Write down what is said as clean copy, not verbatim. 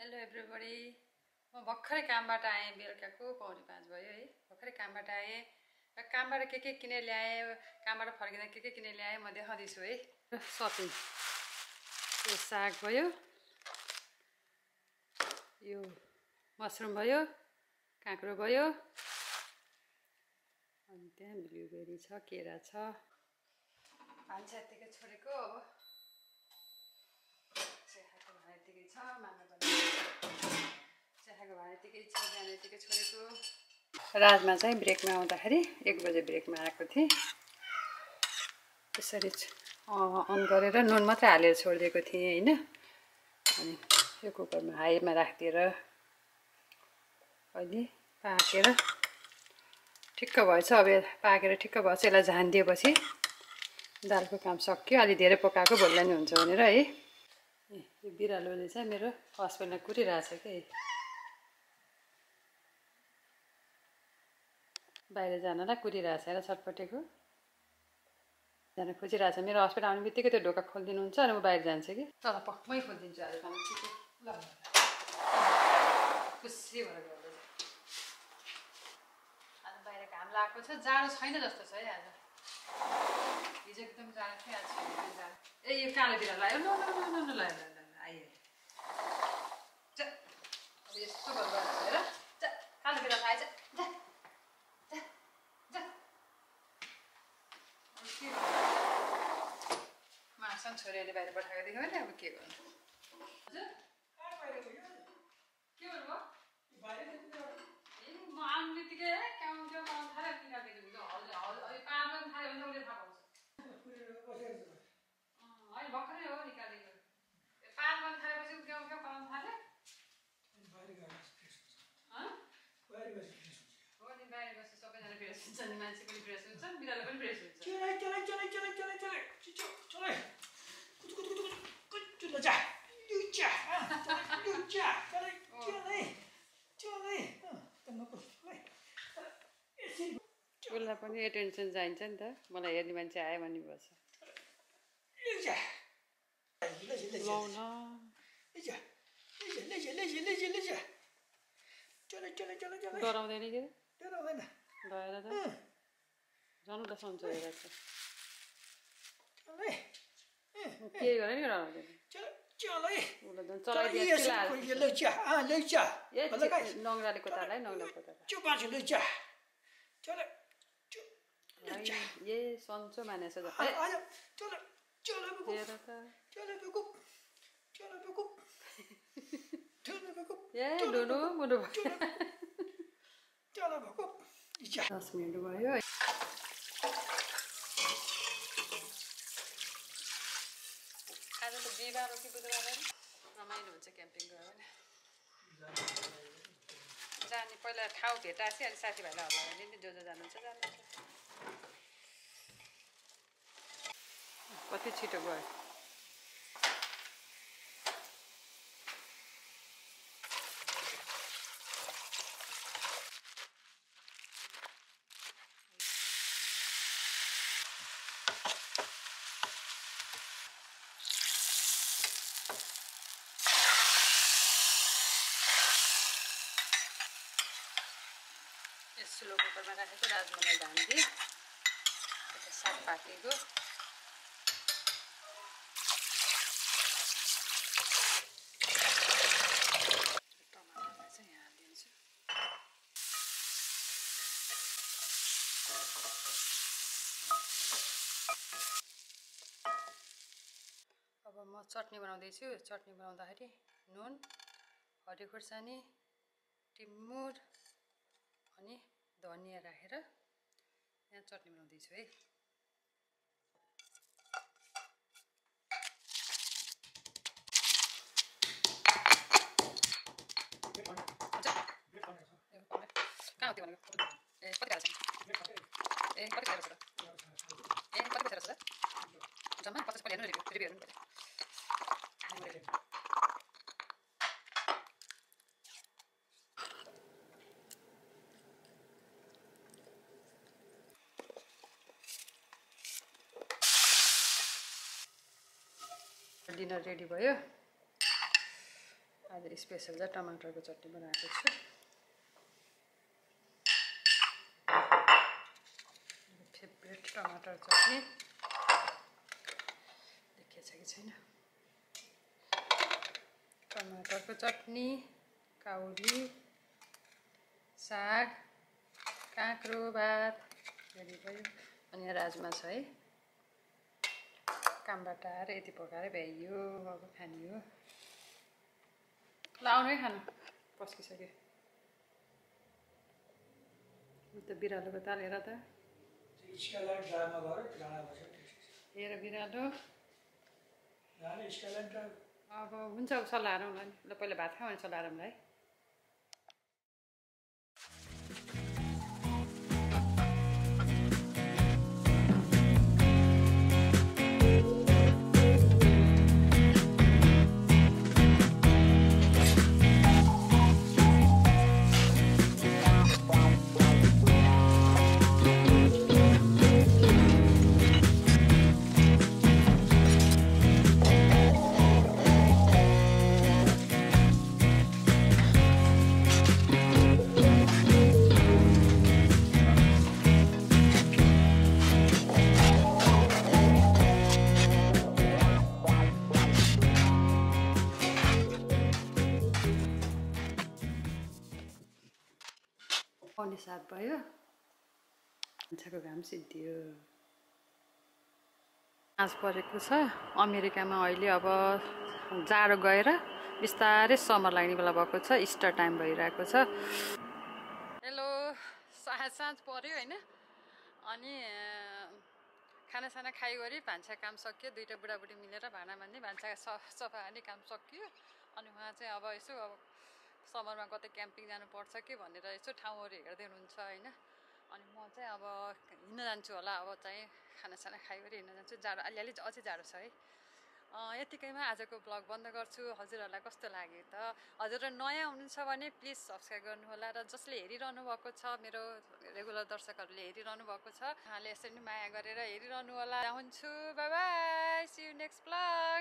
Hello everybody म भर्खरै कामबाट आएँ बेलुकाको 4:45 भयो है भर्खरै कामबाट आएँ र कामबाट के किनेर ल्याएँ कामबाट फर्किँदा के किनेर ल्याएँ म देखाउँदैछु है सपिङ यो साग भयो यो मसरुम भयो काँक्रो भयो अनि त्यहाँ ब्लुबेरी छ केरा छ भान्सा यत्तिकै छोडेको अब चियाको भाँडा यत्तिकै छ चियाको भाँडा यत्तिकै छ बिहान यत्तिकै छोडेको राजमा चाहिँ ब्रेकमा आउँदाखेरि 1 बजे ब्रेकमा आएको थिएँ त्यसरी अन गरेर नुन मात्रै हालेर छोडिदिएको थिएँ हैन अनि यो कुकरमा हाईमा राखिदिएर अहिले पाकेर ठिक्क भएछ अब पाकेर ठिक्क भएछ यसलाई झानिदिएपछि दालको काम सक्यो अलि धेरै पकाएको भोलि नि हुन्छ भनेर है यो बिरालोले चाहिँ मेरो हस्बेन्डलाई कुटिरहेछ के बाहिर जानलाई कुटिरहेछ र छटपटेको जान खोजिरहेछ मेरो हस्बेन्ड आउने बित्तिकै त्यो ढोका खोलिदिनुहुन्छ अनि म बाहिर जान्छु कि तर मै खोलिदिन्छु आज खाना छिटो ल खुसी भएर गर्दै आज बाहिर घाम लागेको छ जाडो छैन जस्तो छ है आज हिजो एकदम जाडो थियो आज छैन जाडो ए यो कालो बिरालो आयो ल आइहाल्यो अब यस्तो गर्दा हेर कालो बिरालो आएछ माछा छोरीले बाहिर पठाएको देख्यो भने अब के गर्नु के भन्नुभयो म आउनु बित्तिकै क्याउ थाल्यो निकालिदिएको पार्न थाल्यो भने त उसले थाहा पाउँछ होइन भर्खरै हो निकालेको पार गर्न थालेपछि क्याउ पाउनु थाल्यो हो नि बाहिर बस्छ सबैजना फ्रेस हुन्छ नि मान्छे पनि फ्रेस हुन्छ बिरालो पनि फ्रेस हुन्छ उसलाई पनि एटेन्सन चाहिन्छ नि त मलाई हेर्ने मान्छे आयो भने बस्छ डराउँदैन कि भएर त झन् बसाउँछ हेरेर के गरे नि डराउँदैन नङ्ग्राले कोताला है नङ्ग्रा कोताला ये सन्चो मानेछ ए डुनु मुडु 10 मिनट भयो आज त बिहिबार हो कि बुधबार हो रमाइलो हुन्छ क्याम्पिङ गयो भने जाने पहिला ठाउँ भेटाएपछि अनि साथीभाइलाई हल्ला भने नि जो जानुहुन्छ जानुहुन्छ कति छिटो गयो स्लो कुकरमा राखेको राजमालाई झानिदिएँ साग पाकेको टमाटरलाई चाहिँ यहाँ हालिदिन्छु अब म चटनी बनाउँदैछु चटनी बनाउँदाखेरि नुन हरियो खुर्सानी टिमुर अनि धनिया राखेर यहाँ चटनी बनाउँदैछु है कहाँ हो त्यो भनेको ए कति खाल्छ ए कति खाएर छ त ए कति पैसा रहेछ त जम्मा 50 हेर्नु रिभ्यू हेर्नु पर्छ डिनर रेडी भयो आज स्पेसल चाहिँ टमाटरको चट्नी बनाएको छु। फेभरेट टमाटर चट्नी देखिएको छ कि छैन। टमाटरको चट्नी, काउली, साग, काँक्रो, भात रेडी भयो। अनि यहाँ राजमा छ है। कामबाट आएर यति पकाएर भ्याइयो, अब खाने हो। ल आउनु है खानु, पस्किसक्यो। त बिरालोको ताल हेर त, हेर बिरालो। अब हुन्छ, सल्लाह हारौँला नि। ल पहिला भात खाऊ अनि सल्लाह हारौँला है। पाउने 7 भयो। भान्साको घाम सिद्धियो। आज परेको छ अमेरिकामा। अहिले अब जाडो गएर बिस्तारै समर लाग्ने बेला भएको छ। इस्टर टाइम भइरहेको छ। हेलो, साँझ पर्यो होइन। अनि खानासाना खाइगरी भान्सा काम सक्यो। दुईटा बुढाबुढी मिलेर भाँडा मान्ने, भान्सा सफा गर्ने काम सक्यो। अनि उहाँ चाहिँ अब यसो अब समरमा कतै क्याम्पिङ जानुपर्छ कि भनेर यसो ठाउँहरू हेर्दै हुनुहुन्छ होइन। अनि म चाहिँ अब हिँड्न जान्छु होला। अब चाहिँ खानासाना खाइगरी हिँड्न जान्छु। जाडो अलिअलि अझै जाडो छ है। यतिकैमा आजको ब्लग बन्द गर्छु। हजुरहरूलाई कस्तो लाग्यो त? हजुरहरू नयाँ हुनुहुन्छ भने प्लिज सब्सक्राइब गर्नुहोला। र जसले हेरिरहनु भएको छ, मेरो रेगुलर दर्शकहरूले हेरिरहनु भएको छ, उहाँले यसरी नै माया गरेर हेरिरहनु होला। हुन्छु, bye bye, see you next blog.